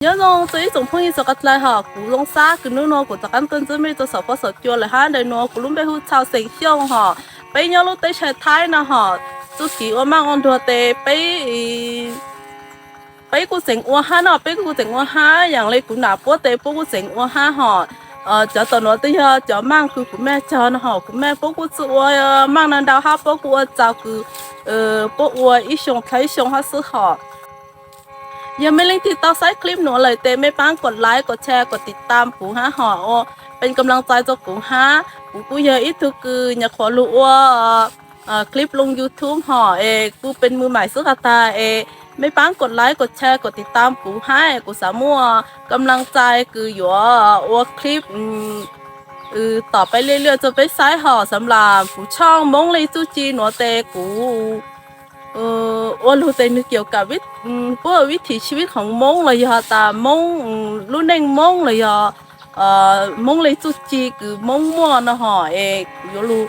Nyob zoo txog ib tsoom phooj ywg txhua qhov dlawg hos, kuv Zoo Xab kws hnub nuav kuv rov qab tuaj ntsib mej rua saum pob saum cua lawm hab. Ntawm nuav kuv lub npe hu Txhau xeem Xyooj hos. Peb nyob lub teb chaws Thaib no hos, txuj kev ua maaj ua nruag tes peb peb kuj tseem ua hab no, peb kuj tseem ua hab. Yaam le kuv nam puab tes puab kuj tseem ua hab hos. Cov tom nuav twb yog cov maaj kws kuv mej cog no hos, kuv mej puab kuj tsi ua maaj no ntau hab, puab kuj ua txaus kws puab ua ib xyoo dlhau ib xyoo hab xwb hos. Yog mej leej twg tau saib clip nuav lawm tes mej paab kov like, kov share, kov tiv tam kuv hab hos, ua peb kam laj txais rua kuv hab. Kuv kuj yog ib tug kws nyam qhuav lug ua clip loo YouTube hos es kuj peb mws maim xwb has tag es mej paab kov like, kov share, kov tiv tam kuv hab, kuv xaav muaj kam laj txais kws yuav ua clip tom peb liaj liaj rua peb saib hos. Xaav las kuv tshooj Moob Leej Txuj Ci nuav tes kuv ua lug tes nwg kiav kam puab vib thim sib vib khoov Moob los yog has tas Moob lub neej Moob los yog Moob Leej Txuj Ci kws Moob muaj no hos es kuv yuav lug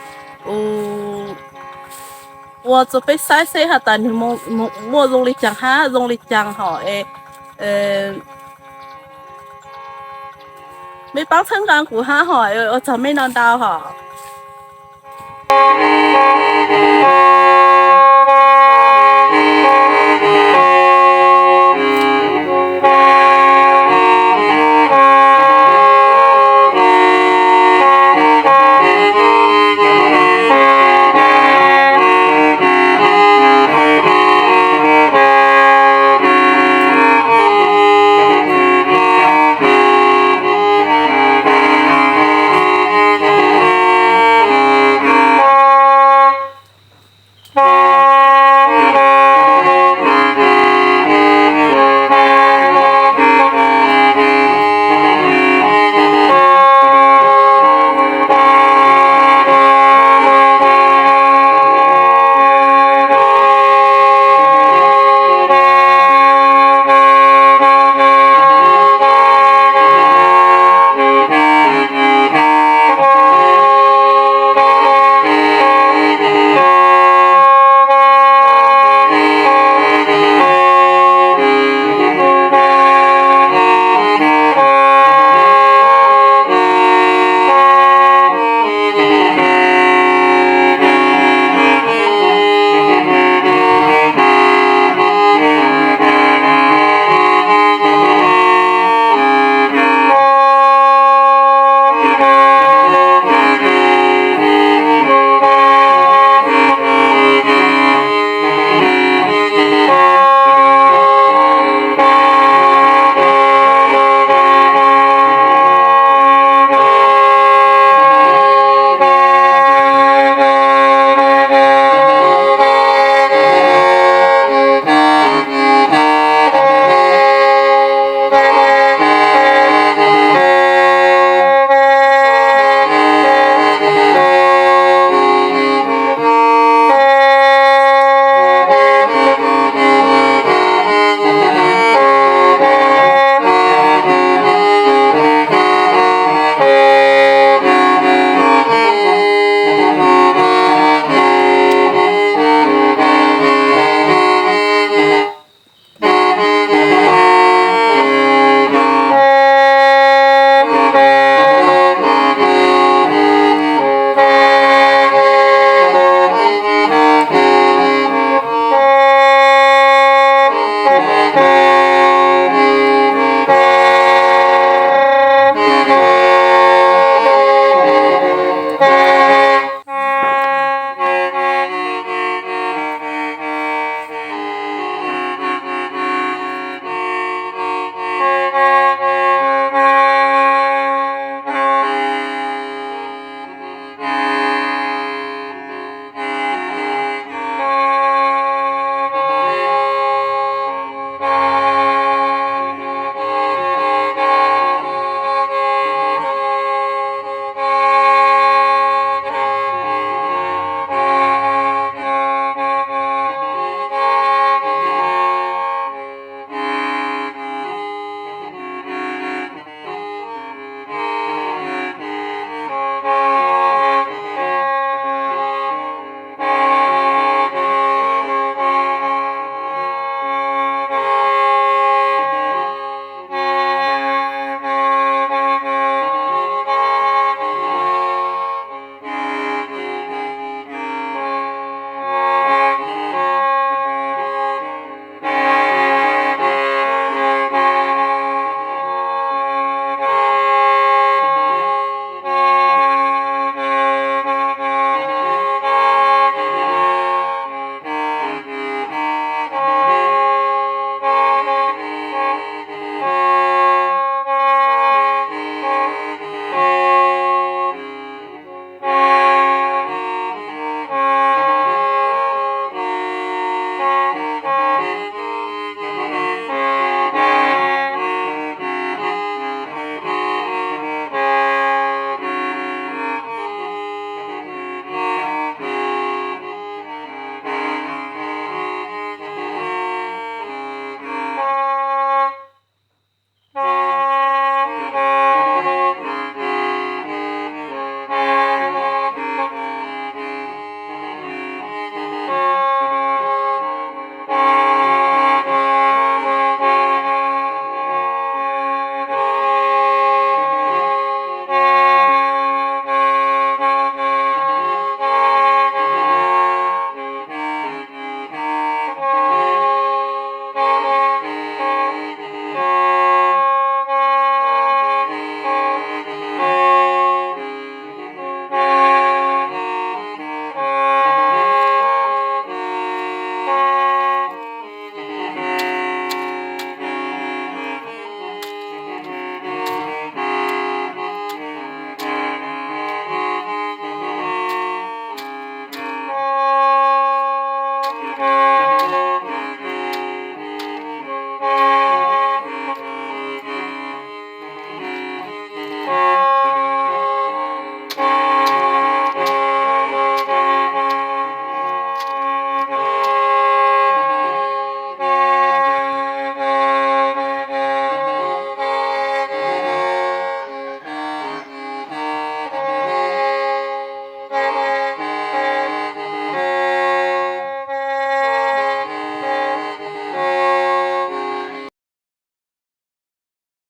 ua rua peb saib seb has tas nwg muaj zoo le caag hab zoo le caag hos es mej paab txhawb nqaa kuv hab hos, ua tsaug mej no ntau hos.